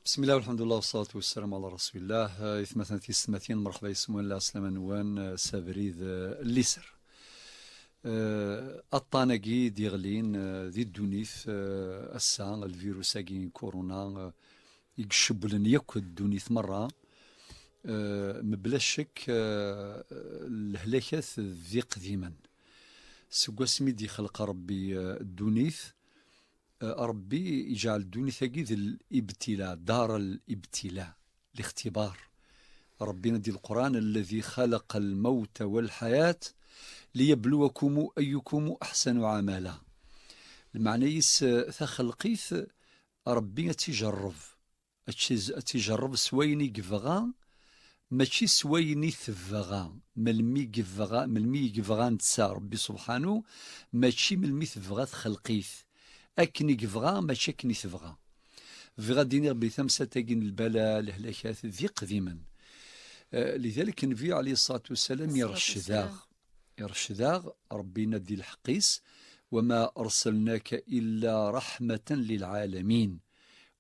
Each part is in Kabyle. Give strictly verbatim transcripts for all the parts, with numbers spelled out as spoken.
بسم الله والحمد لله والصلاة والسلام على رسول الله. آه، إثمثنا تيستماثين، مرحبا يسمون الله، السلام نوان، آه، سابريد، آه، الليسر. آه، أطاناكي ديغلين، آه، دي الدونيث، آه، السا، الفيروس أكين كورونا، آه، يقشبلن يكو الدونيث مرة. آه، مبلا شك، آه، الهلاكات ذي قديما. سقواسمي دي خلق ربي، آه، الدونيث، آه، ربي يجعل الدنيا تاقي ذي الابتلاء، دار الابتلاء، الاختبار. ربي ندي القرآن: "الذي خلق الموت والحياة ليبلوكم أيكم أحسن عملا". المعنى يس، آه، تخلقيث ربي تجرب. Ad tiz-, ad tijerreb s wayen i yebɣa, mačči s wayen i tebɣa. Melmi i yebɣa, melmi i yebɣa netta Ṛebbi subḥanu, mačči melmi tebɣa txelq-it. Akken i yebɣa, mačči akken i tebɣa. Bɣiɣ ad d-iniɣ belli tamsalt-agi n lbala, lehlakat, d iqdimen. Eh, lidalik, Nnbi ɛalayhi ṣṣalatu wassalam, ṣṣalatu irecc daɣ, wassalam. Irecc daɣ, Ṛebbi yenna-d di lḥeqq-is: "وما أرسلناك إلا رحمة للعالمين".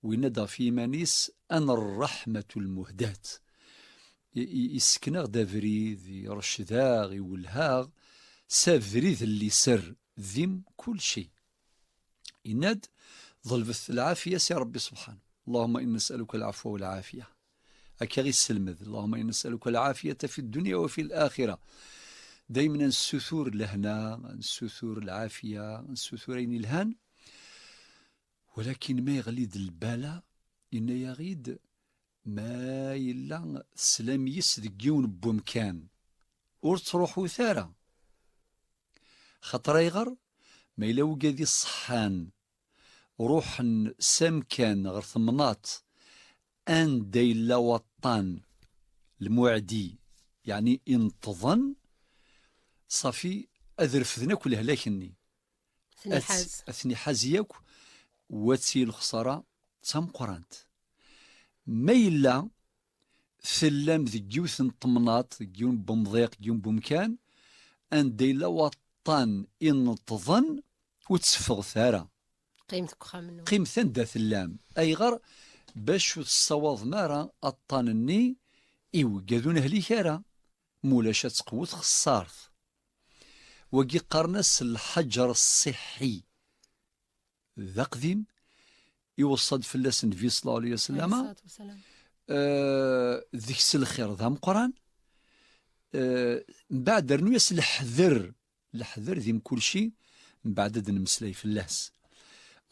Winna-d ɣef yiman-is: "Ana rraḥmatu lmuhdat". I, i, isken-aɣ-d abrid, irecc daɣ, iwelleh-aɣ s abrid n liser, dim kulci. Yenna-d: "Ḍelbet lɛafiya si Ṛebbi subḥanu. اللهم إنا نسألك العفو والعافية". Akka i selmed: "اللهم إنا نسألك العافية في الدنيا وفي الآخرة". Daymen ad nessutur lehna, ad nessutur lɛafiya, ad nessutur ayen ilhan. Walakin ma yeɣli-d lbala, yenna-yaɣ-id: "Ma yella teslam yis deg yiwen n wemkan, ur ttruḥut ara." Xaṭer ayɣer? Ma yella wigad iṣeḥḥan ruḥen s amkan ɣer temnaḍt anda yella waṭṭan, lmuɛdi, yeɛni ineṭṭḍen, ṣafi ad refden akk lehlak-nni. Ad ten-iḥaz. Ad ten-iḥaz yakk, u ad tili lexṣara d tameqqrant. Ma yella tellam deg yiwet n temnaḍt, deg yiwen n wemḍiq, deg yiwen n wemkan, anda yella waṭṭan ineṭṭḍen, ur tteffɣet ara. Qqimet deg uxxam-nwen. Qqimet anda tellam. Ayɣer? Bac ur tessawaḍem ara aṭṭan-nni i wigad ur nehlek ara. Mulac ad tqewwet xeṣṣart. Wagi qqaren-as lḥaǧer ṣṣiḥi. D aqdim, iweṣṣa-d fell-as Nnbi ṣella Llahu ɛalayhi wa sallam. Ɛalayhi ṣṣalatu wa ssalam. Eh, deg-s lxir d ameqqran. Eh, mbeɛd rnu-yas leḥder, leḥder di mkulci, mbeɛd ad nemmeslay fell-as.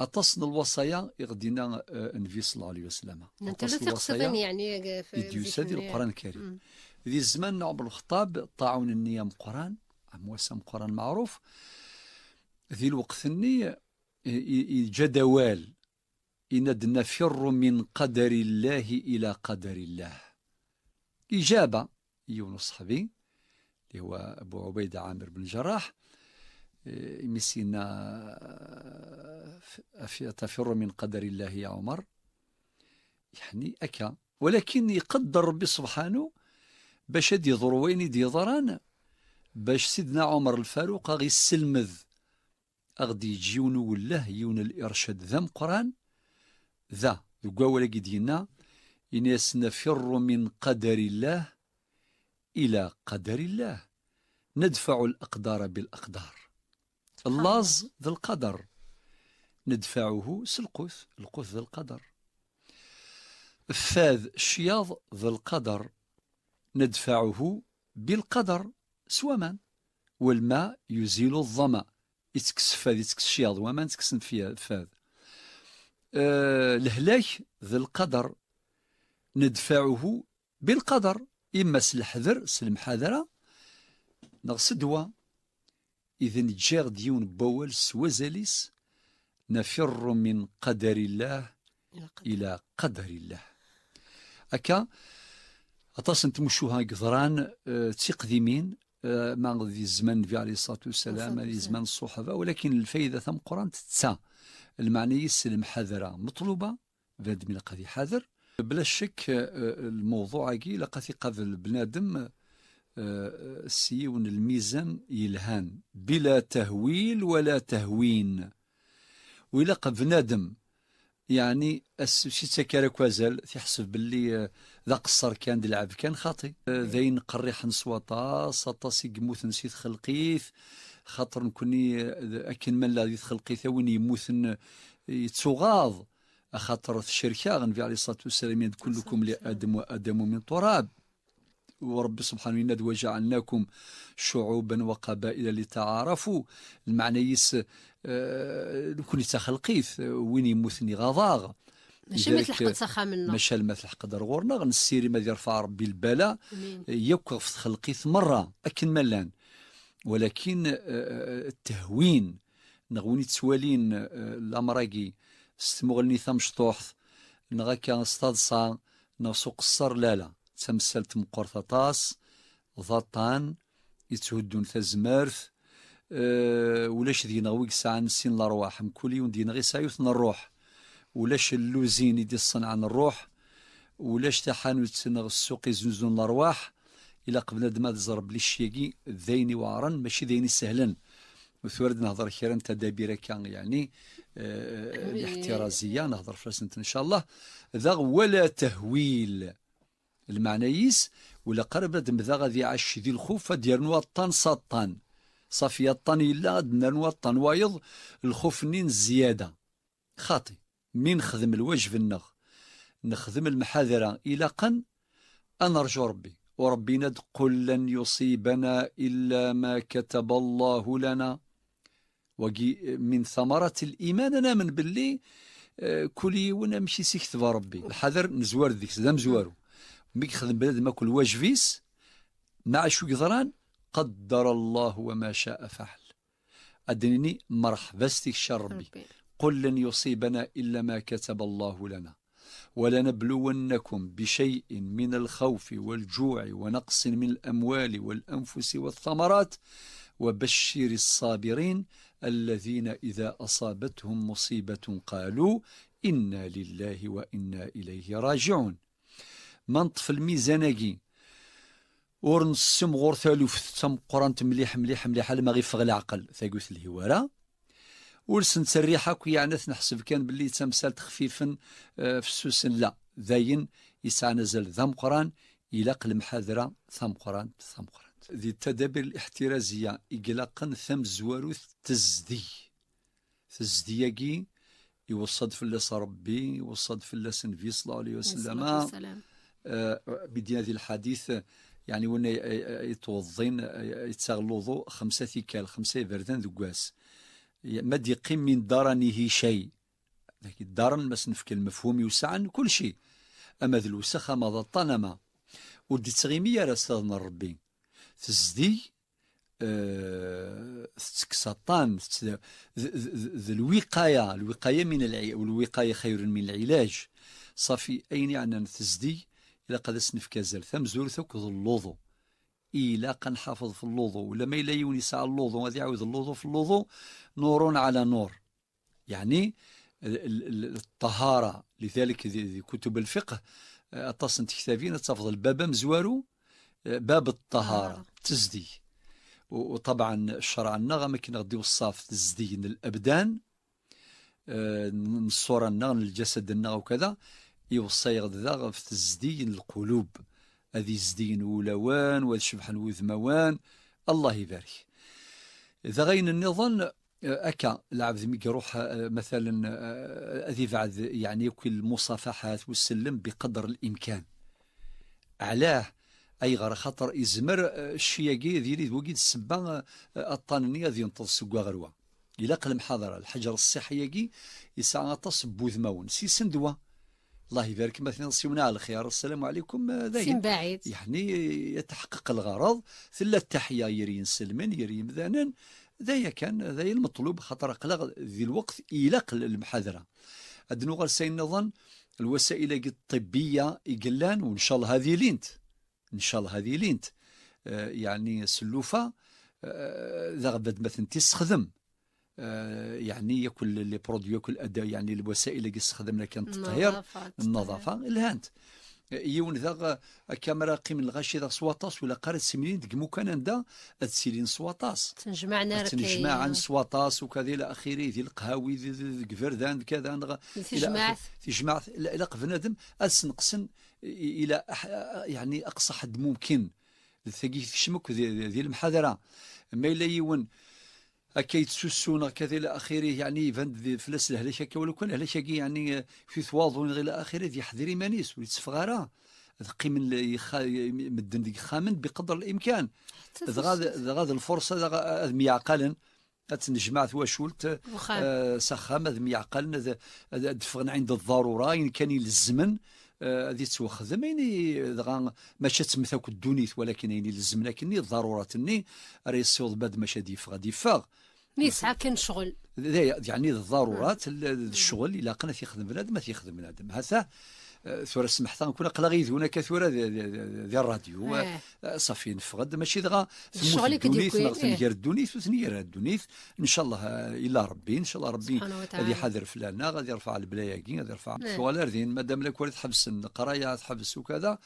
Aṭas n lwaṣaya i ɣ-d-yenna, eh, Nnbi ṣella Llahu ɛalayhi wa sallam. Aṭas n lwaṣaya yeɛni, eh, i d-yusa di Leqran Lkarim. Mm. Di zzman n Ɛmer Lxeṭṭab, ṭṭaɛun-nni ameqqran, amwas ameqqran meɛruf, di lweqt-nni, i, i, iǧǧa-d awal, yenna-d: "نفر من قدر الله إلى قدر الله". Iǧaba yiwen uṣeḥbi, اللي هو أبو عبيدة عامر بن الجراح, eh, imi s-yenna, eh, "أف-، تفر من قدر الله يا عمر". Yeɛni akka. Walakin iqedder Rebbi subḥanu bac ad d-yeḍru wayen i d-yeḍran, bac Sidna Ɛumer Lfaruq a ɣ-isselmed, a ɣ-d-yeǧǧ yiwen uwelleh, yiwen n lircad d ameqqran, da, deg wawal-agi d-yenna, yenna-yas: "نفر من قدر الله إلى قدر الله، ندفع الأقدار بالأقدار". Laẓ d lqader, ندفعه s lqut, lqut d lqader. Fad, cyaḍ d lqader, ندفعه بالقدر, s waman. والماء يزيل الظمأ. Ittekkes fad, ittekkes cyaḍ, waman ttekksen fya-, fad. Eh, lehlak d lqader, ندفعه بالقدر, imma s leḥder, s lemḥadra, neɣ s ddwa. Iden ǧǧiɣ-d yiwen n wawal s wazal-is: "نفر من قدر الله إلى قدر إلى قدر الله". Akka, aṭas n tmucuha i yeḍran, eh, d tiqdimin, eh, ma di zzman n Nnbi ɛalayhi ṣṣalatu wassalam, ma di zzman n ṣṣuḥaba, walakin lfayda tameqqrant d ta, lmeɛna-is lemḥadra meṭluba, bnadem ilaq ad iḥader. Bla ccek, eh, lmewḍuɛ-agi ilaq ad t-iqabel bnadem, eh, s yiwen n lmizan yelhan, بلا تهويل ولا تهوين. U ilaq bnadem Yeɛni, as-, ur s-yettak ara akk azal, tiḥseb belli, eh, d aqeṣṣer kan, d lɛeb kan, xaṭi. Eh, d ayen qerriḥen s waṭas, aṭas i yemmuten si txelqit, xaṭer nekkni, eh, d-, akken ma nella di txelqit, a win yemmuten, eh, yettuɣaḍ, axaṭer tecrek-aɣ Nnbi ɛalayhi ṣṣalatu wassalam, yenna-d: "Kullukum li Adam wa Adamu min turab." U Ṛebbi subḥanahu yenna-d: "Wa jaɛalnakum cuɛuban wa qabaila li taɛarafu." Lmeɛna-is, eh, nekkni d taxelqit, eh, win yemmuten iɣaḍ-aɣ. Maca ma tleḥqeḍ s axxam-nneɣ. Maca ma tleḥqeḍ ar ɣur-neɣ, nessirim ad yerfeɛ Ṛebbi lbala, eh, yakk ɣef txelqit merra, akken ma llan. Walakin, eh, eh, ttehwin, neɣ win yettwalin, eh, lamer-agi s tmuɣli-nni tamecṭuḥt, neɣ akka s taḍsa, neɣ s uqeṣṣer, la, la. D tamsalt meqqret aṭas, d aṭṭan, yetthuddun tazmert, eh, ulac deg-neɣ wi yesɛan sin lerwaḥ, mkul yiwen deg-neɣ yesɛa yiwet n ṛṛuḥ. Ulac lluzin i d-iṣenɛen ṛṛuḥ, ulac taḥanut neɣ ssuq iznuzen lerwaḥ. Ilaq bnadem ad iẓer belli cci-agi d ayen iweɛren, mačči d ayen isehlen. U tura ad nehḍer kra n tadabir akka, yeɛni, eh, eh, liḥtiraziya, nehḍer fell-asent, ncallah. Daɣ, wala tehwil. Lmeɛna-is, ur ilaq ara bnadem daɣ ad iɛac di lxuf, ad yernu aṭṭan s aṭṭan. Ṣafi, aṭṭan yella, ad nernu aṭṭan wayeḍ, lxuf-nni n zzyada. Xaṭi, mi nexdem lwajeb-nneɣ, nexdem lemḥadra ilaqen, ad nerǧu Ṛebbi. U Ṛebbi yenna-d: "Qul lan yusibana illa ma kataba Allahu lana." Wagi, eh, min thamarat l-iman, ad namen belli, eh, kul yiwen amek i s-ikteb Ṛebbi. Lḥader nezwar deg-s, d amezwaru. Mi yexdem bnadem akk lwajeb-is, maɛa acu yeḍran? Qaddar Allahu wa ma ca'a faɛal. Ad d-nini: "Mreḥba s tikci n Ṛebbi." Ṛebbi. "Qul lan yusibana illa ma kataba Allahu lana. Wa lanabluwannakum bi shay'in min al-khawfi wal-ju'i wa naqsin min al-amwali wal-anfusi wath-thamarat wa bashshiri s-sabirin alladhina idha asabathum musibatun qalu inna lillahi wa inna ilayhi raji'un." Ma neṭṭef lmizan-agi, ur nessemɣur taluft d tameqqrant mliḥ, mliḥ, mliḥ, alma ɣ-iffeɣ leɛqel, tagi ur telhi wara. Ur s-netterriḥ akk, yeɛni ad t-neḥseb kan belli d tamsalt xfifen, eh, fessusen. La, d ayen yesɛan azal d ameqqran, ilaq lemḥadra tameqqrant, tameqqrant. Di tadabir liḥtiraziya i ilaqen tamezwarut tezdeg. Tezdeg-agi iweṣṣa-d fell-as Ṛebbi, iweṣṣa-d fell-as Nnbi ṣalla Llahu ɛalayhi wa sallama. Ṣṣalatu wassalam. Eh, mi d-yenna di lḥadit, yeɛni win ay, ay, ay yettweḍḍin, ay, ay yettaɣ luḍu xemsa tikkal, xemsa iberdan deg wass. Ma d-yeqqim min daranihi cay. Dagi ddaren, ma s-nefk lmefhum iwesɛen, kulci. Ama d lewsex, ama d aṭṭan, ama. Ur d-ittɣimi ara s taḍ n Ṛebbi. Tezdeg, eh, tettekkes aṭṭan, tett-, d, d, d, d lwiqaya, lwiqaya min lɛi-, lwiqaya xayrun min lɛilaj. Ṣafi, ayen yeɛnan tezdeg, ilaq ad as-nefk azal. Tamezwarut akk d lluḍu. Ilaq ad nḥafeḍ f lluḍu. Ulamma yella yiwen yesɛa lluḍu, ad iɛawed lluḍu f lluḍu, nurun ɛala nur. Yeɛni, l-, l-, l-, ṭṭahara, lidalik di, di kutub lfiqh, eh, aṭas n tektabin ad tafeḍ lbab amezwaru, eh, bab ṭṭahara, ṭṭahara. Tezdeg. U, u ṭabɛen ccreɛ-nneɣ, am akken ɣ-d-iweṣṣa ɣef tezdeg n labdan, eh, n, n ṣṣura-nneɣ, n lǧasad-nneɣ, ukada, iweṣṣa-yaɣ-d daɣ ɣef tezdeg n lqulub, ad izdegen wulawen, u ad cebḥen wudmawen. Allah ibarek. Dɣa ayen nniḍen, eh, akka, lɛebd mi iruḥ, eh, matalen, eh, ad ibɛed, yeɛni, akk lmuṣafaḥat u sellem biqadr l-imkan. Ɛlah, ayɣer? Axaṭer izmer, eh, cci-agi ad yili d wagi d ssebba, eh, aṭṭan-nni ad yenṭeḍ seg wa ɣer wa. Ilaq lemḥadra, lḥeǧr ṣṣiḥi-agi yesɛa aṭas n wudmawen, sisen-d wa. Allah ibarek ma tenniḍ s yiwen ɛla lxir, "Assalamu ɛlikum", eh, d ayen. Si mbaɛid. Yeɛni, eh, yetḥeqqeq lɣerḍ, tella ttaḥya gar yinselmen, gar yimdanen, d aya kan, d aya lmeṭlub, xaṭer aql-aɣ di lweqt ilaq l-, lemḥadra. Ad nuɣal s ayen nniḍen, lwasail-agi ṭṭibbiya i yellan, u ncallah ad ilint. Ncallah ad ilint. Eh, yeɛni s llufa, eh, d aɣbad ma tent-issexdem. Eh, yeɛni yakk l-, les produits, yakk l-, yeɛni lwasail-agi ssexdamen akken n ttṭehhir, nnaḍafa, n nnaḍafa, lhant. Yiwen daɣ, akka mi ara qqimen lɣaci daɣ s waṭas, ur ilaq ara ad ttimlilin deg imukan anda ad ttilin s waṭas. Ttnejmaɛen ara akka. Ttnejmaɛen s waṭas, ukad ila axiri, di leqhawi, di, di, deg iberdan, d kada, neɣ di ila tejmaɛt. Axiri, tijmaɛt, ila, ilaq bnadem ad sneqsen i, ila aḥ-, yeɛni aqsa ḥedd mumkin. D tagi tekcem akk di, di, di lemḥadra. Ma yella yiwen akka yettsussu neɣ akka ila axiri, yeɛni iban-d di, fell-as lehlak akka, wala kan lehlak-agi, yeɛni, eh, fi twaḍu neɣ ila axiri, ad yeḥder iman-is, ur yetteffeɣ ara. Ad qqimen l-, yexxa-, medden deg yexxamen biqedr l'imkan. Dɣa d, dɣa d lfurṣa, dɣa ad myeɛqalen, ad tennejmaɛ twacult, eh, s axxam, ad myeɛqalen, ad, ad, ad d-ffɣen ɛinda ḍḍarura, ayen kan ilezmen, eh, ad yettwexdem, ayen i, dɣa, mačči ad temmet akk ddunit, walakin ayen ilezmen akkenni, ḍḍarurat-nni, ara yessiweḍ bad mačči ad yeffeɣ, ad yeffeɣ. Mi yesɛa kan ccɣel. D, d, yeɛni d ḍarurat, l-, d ccɣel ilaqen ad t-yexdem bnadem, ad t-yexdem bnadem. Hata, eh, tura smeḥta-nkun, aql-aɣ yid-wen akka tura di, di, di, di ṛṛadyu, eh, eh, ṣafi, neffeɣ-d, mačči dɣa temmut ddunit, neɣ tenger ddunit, ur tengir ara ddunit. Ncallah, eh, illa Ṛebbi, ncallah Ṛebbi ad iḥader fell-aneɣ, ad irfeɛ lebla-agi, ad irfeɛ. Tuɣal ar din, madam lakwal tḥebsen, leqraya tḥebs ukada,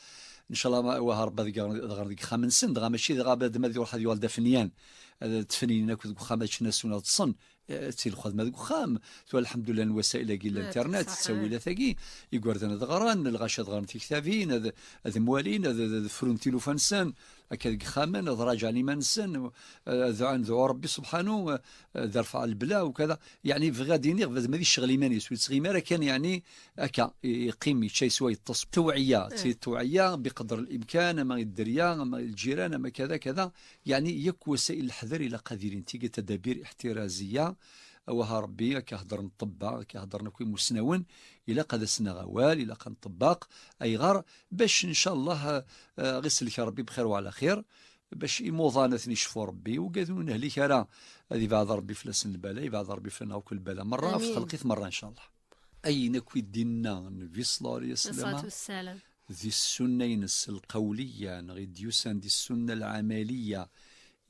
ncallah ma, wah Ṛebbi ad iɣer, ad ɣer deg ixxamen-nsen, dɣa mačči dɣa bnadem ad iruḥ ad yuɣal d afenyan, ad ttfennin akk deg uxxam, ad ččen, ad swen, ad ṭṭsen. Eh, d lxedma deg uxxam. Tura, lḥemdullah, n wasayil-agi n l'internet, d ttawilat-agi, igerdan ad ɣren, lɣaci ad ɣren tiktabin, ad, ad mwalin, ad, ad, ad frun tilufa-nsen, akka deg ixxamen, ad raǧɛen iman-nsen, eh, ad dɛun, dɛu Ṛebbi subḥanu, eh, ad irfeɛ lebla, ukada. Yeɛni, bɣiɣ ad iniɣ, bnadem ad icɣel iman-is, ur yettɣimi ara kan, yeɛni, akka, i-, iqqim, yečča, yeswa, yeṭṭes. Tewɛiya, d tewɛiya, biqedr l'imkan, ama i dderya, ama i lǧiran, ama kada, kada. Yeɛni, yakk wasayil leḥder ilaq ad ilin, tigi tadabir iḥtiraziya, awah a Ṛebbi, akka heddren ṭṭebba, akka heddren akk imusnawen, ilaq ad asen-naɣ awal, ilaq ad nṭebbaq. Ayɣer? Bac, ncallah, eh, ɣ isellek Ṛebbi bxir wa ɛla xir, bac imuḍan ad ten-icfu Ṛebbi, ugad ur nhlik ara, ad ibeɛɛed Ṛebbi fell-asen lbala, ibeɛɛed Ṛebbi fell-aneɣ akk lbala merra, ɣef lxelq-it merra, ncallah. Ayen akk i d-inna Nnbi ṣella Llahu ɛalayhi wa sallam, di ssunna-ines lqawliya, neɣ i d-yusan di ssunna lɛamaliya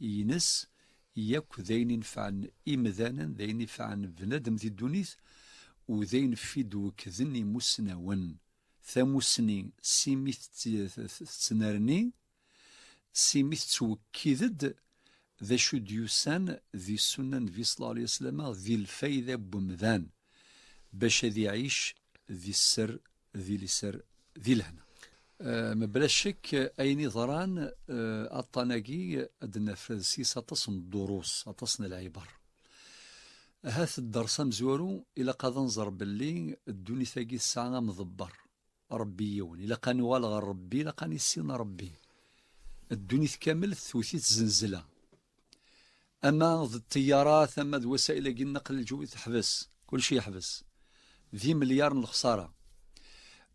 ines, yakk d ayen inefɛen imdanen, d ayen inefɛen bnadem di ddunit, u d ayen f i d-wekkden imusnawen. Tamusni, s imi tt-, tt-, tettnerni, s imi tettwekkid-d d acu d-yusan di ssunna n Nnbi ṣella Llahu ɛalayhi wa sallam, di lfayda n wemdan, bac ad iɛic di sser, di liser, di lehna. Eh, mebla ccek, ayen iḍran, eh, aṭṭan-agi, ad d-naf deg-s aṭas n ddurus, aṭas n lɛiber. Ahat dders amezwaru, ilaq ad nẓer belli ddunit-agi tesɛa amḍebber. Ṛebbi yiwen. Ilaq ad nuɣal ɣer Ṛebbi, ilaq ad nissin Ṛebbi. Ddunit kamel tewwet-itt zenzla. Ama d ṭṭeyyarat, ama d wasayil-agi n naql lǧewi teḥbes. Kullec yeḥbes. D imelyaṛ n lexṣara.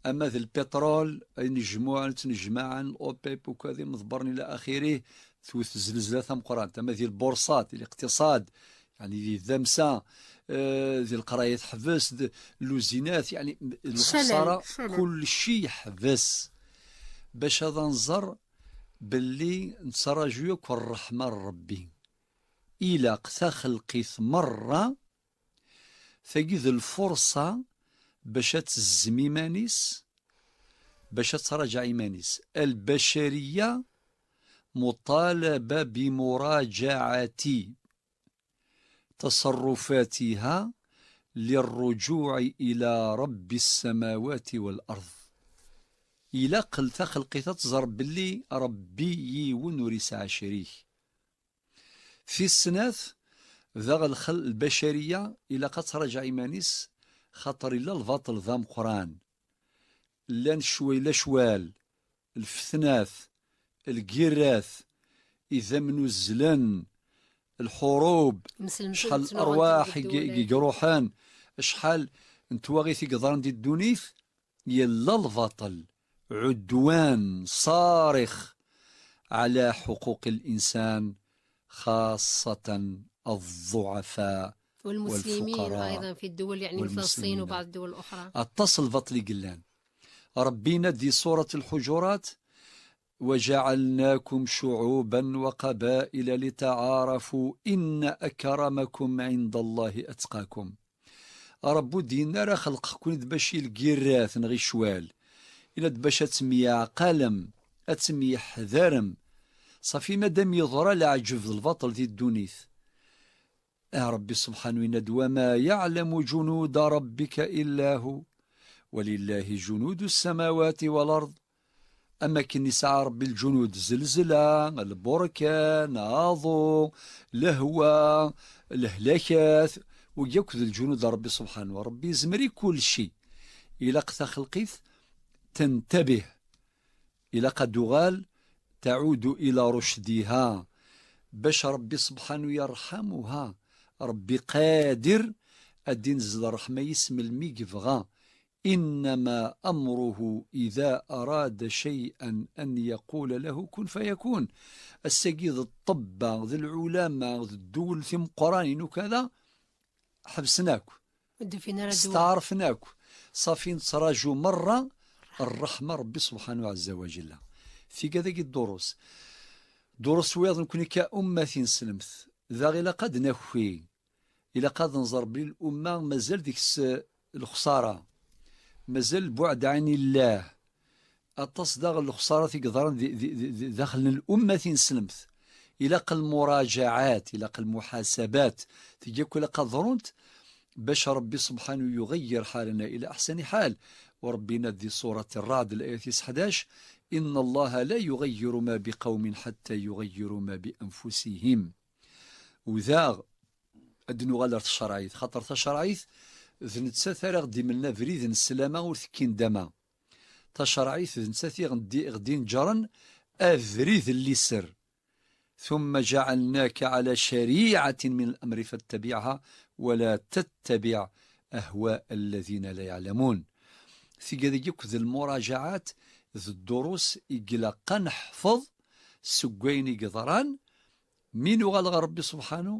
Ama d lpiṭrul, ay nejmuɛen, ttnejmaɛen, l'OPEP, ukad imḍebbren ila axiri, tewwet zlezla tameqqrant. Ama di lbuṛṣat, di liqtiṣad, yeɛni di ddamsa, eh, di leqraya teḥbes, d luzinat, yeɛni lexṣara, kullec yeḥbes. Bac ad nẓer belli nettraǧu yakk ṛṛeḥma n Ṛebbi. Ilaq taxelqit merra, tagi d lfurṣa bac ad tezzem iman-is, bac ad ttraǧeɛ iman-is. Albacariya muṭalaba bimuraǧaɛati taṣarrufatiha lirruǧuɛi ila Ṛebbi ssamawati wal ard. Ilaq taxelqit ad tẓer belli Ṛebbi yiwen ur isɛa crik. Tis snat, daɣ lxel-, lbacariya ilaq ad tṛaǧeɛ iman-is, xaṭer illa lbaṭel d ameqqran. Llan ccwal, illa ccwal, lfetnat, lgirrat, idammen uzzlen, lḥurub, acḥal n ṛṛwaḥ i, i iruḥen, acḥal n twaɣit i yeḍran di ddunit, yella lbaṭel, ɛudwan ṣarix ɛla ḥuquq linsan, xaṣṣatan ḍḍuɛafa والمسلمين أيضا في الدول، يعني مثل الصين وبعض الدول الأخرى. Aṭas n lbaṭel i yellan. Ṛebbi yenna-d di surat Lḥuǧurat, وجعلناكم شعوبا وقبائل لتعارفوا إن أكرمكم عند الله أتقاكم. Ṛebbi ur d-yenna ara xelqeɣ-ken-id bac i lgirrat neɣ i ccwal. Yenna-d bac ad temyeɛqalem, ad temyeḥdarem. Ṣafi, madam yeḍra leɛǧeb d lbaṭel di ddunit. Ah, Ṛebbi subḥanu yenna-d: "وما يعلم جنود ربك إلا هو، ولله جنود السماوات والأرض." Am akken yesɛa Ṛebbi lǧunud, zelzela, lburkan, aḍu, lehwa, lehlakat, wigi akk d lǧunud n Ṛebbi subḥanu. Ṛebbi yezmer i kulci. Ilaq taxelqit tentabih. Ilaq ad d-tuɣal, تعود إلى رشدها, bac Ṛebbi subḥanu yerḥamuha. Ṛebbi qadir ad d-inzel ṛṛeḥma-is melmi yebɣa. إنما أمره إذا أراد شيئا أن يقول له كن فيكون. Ass-agi d ṭṭebba, d lɛulama, d ddul timeqqranin ukada, ḥebsen akk. Ur d-ufin ara ddwa. Steɛṛfen akk. Ṣafi, nettraǧu merra ṛṛeḥma Ṛebbi subḥanu ɛezza wa jella. Tigad-agi ddurus. Ddurus wiyaḍ nekni ka umma tineslemt. Daɣ ilaq ad d-naki. Ilaq ad nẓer belli lumma mazal deg-s, eh, lexṣara. Mazal buɛd ɛin illah. Aṭas daɣen lexṣarat i yeḍran di, di, di, di, daxel n lumma tineslemt. Ilaq lmuraǧaɛat, ilaq lmuḥasabat, tigi akk ilaq ad ḍrunt, bac Ṛebbi subḥanu يغير حالنا إلى أحسن حال. U Ṛebbi yenna-d di surat Ṛṛaɛd, layat-is ḥdac: "إن الله لا يغير ما بقوم حتى يغيروا ما بأنفسهم." U daɣ, ad d-nuɣal ar tcerɛit, xaṭer tacerɛit d nettat ara ɣ-d-imlen abrid n sslama ur tekki ndama. Tacerɛit d nettat i ɣ-d-, i ɣ-d-inǧaren abrid n liser. "ثم جعلناك على شريعة من الأمر فاتبعها ولا تتبع أهواء الذين لا يعلمون." Tigad-agi akk d lmuraǧaɛat d ddurus i ilaq ad neḥfeḍ seg wayen i yeḍran. Mi nuɣal ɣer Ṛebbi subḥanu,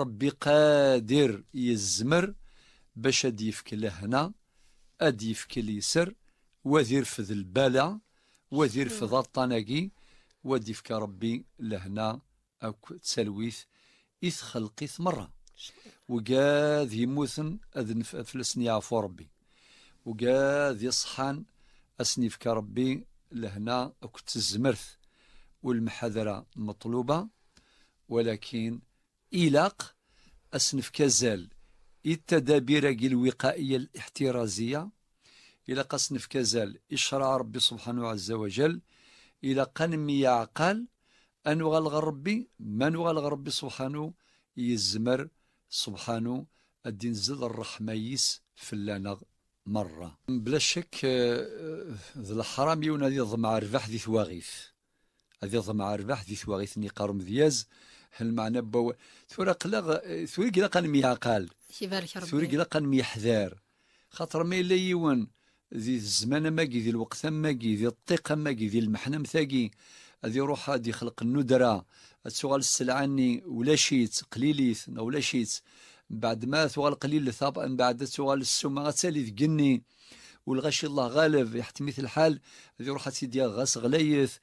Ṛebbi qadir, yezmer bac ad d-yefk lehna, ad d-yefk liser, wa ad irfed lbala, wa ad irfed aṭṭan-agi, wa ad d-yefk Ṛebbi lehna akk d talwit i txelqit merra. Wigad yemmuten ad nf-, fell-asen yeɛfu Ṛebbi. Wigad iṣḥan ad sen-yefk Ṛebbi lehna akked tezmert u lemḥadra meṭluba, walakin ilaq ad s-nefk azal i ttadabir-agi lwiqa'iya liḥtiraziya, ilaq ad s-nefk azal i ccṛeɛ Ṛebbi subḥanu ɛezza wa jal, ilaq ad nemyeɛqal, ad nuɣal ɣer Ṛebbi, ma nuɣal ɣer Ṛebbi subḥanu, yezmer subḥanu ad d-inzel ṛṛeḥma-is fell-aneɣ merra. Bla ccek, eh, d leḥram yiwen ad iḍmeɛ rrbeḥ di twaɣit. Ad iḍmeɛ rrbeḥ di twaɣit-nni yeqqar umedyaz, lmeɛna n wawal. Tura aql-aɣ, eh, tura i ilaq ad nemyeɛqal. Tura i ilaq ad nemyeḥdar. Xaṭer ma yella yiwen di zzman am wagi, di lweqt am wagi, di ṭṭiq am wagi, di lmeḥnamt-agi, ad iruḥ ad ixleq nnudra, ad tuɣal sselɛa-nni ulac-itt, qlilit neɣ ulac-itt, mbeɛd ma tuɣal qlilet, ab-, mbeɛd ad tuɣal ssuma ad tali deg igenni, u lɣaci Allah ɣaleb, iḥettem-it lḥal, ad iruḥ ad tt-id-yaɣ ɣas ɣlayet,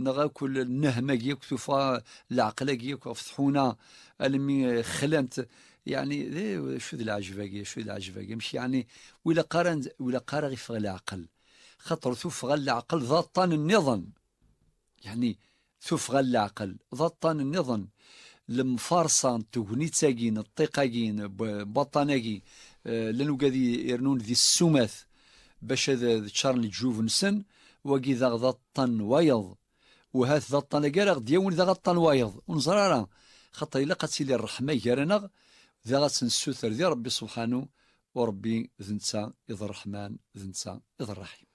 neɣ akk nnehma-agi akk tufa, leɛqel-agi akk ɣef tḥuna, almi, eh, xlant, yeɛni, d acu d leɛǧeb-agi, acu d leɛǧeb-agi, amek yeɛni, ur ilaq ara, ur ilaq ara ɣ-iffeɣ leɛqel, xaṭer tuffɣa n leɛqel d aṭṭan nniḍen. Yeɛni, tuffɣa n leɛqel d aṭṭan nniḍen. Lemfarṣa n tegnit-agi, n ṭṭiq-agi, n b-, baṭṭan-agi, eh, llan ugad i-, irennun di ssumat bac ad, ad ččaren leǧyub-nsen, wagi daɣ d aṭṭan n wayeḍ. U hat d aṭṭan-agi ara ɣ-d-yawin daɣ aṭṭan n wayeḍ. Ur neẓri ara, xaṭer ilaq ad tili ṛṛeḥma gar-aneɣ, daɣ ad tt-nessuter di Ṛebbi subḥanu, u Ṛebbi d netta i d Ṛṛeḥman, d netta i d Ṛṛaḥim.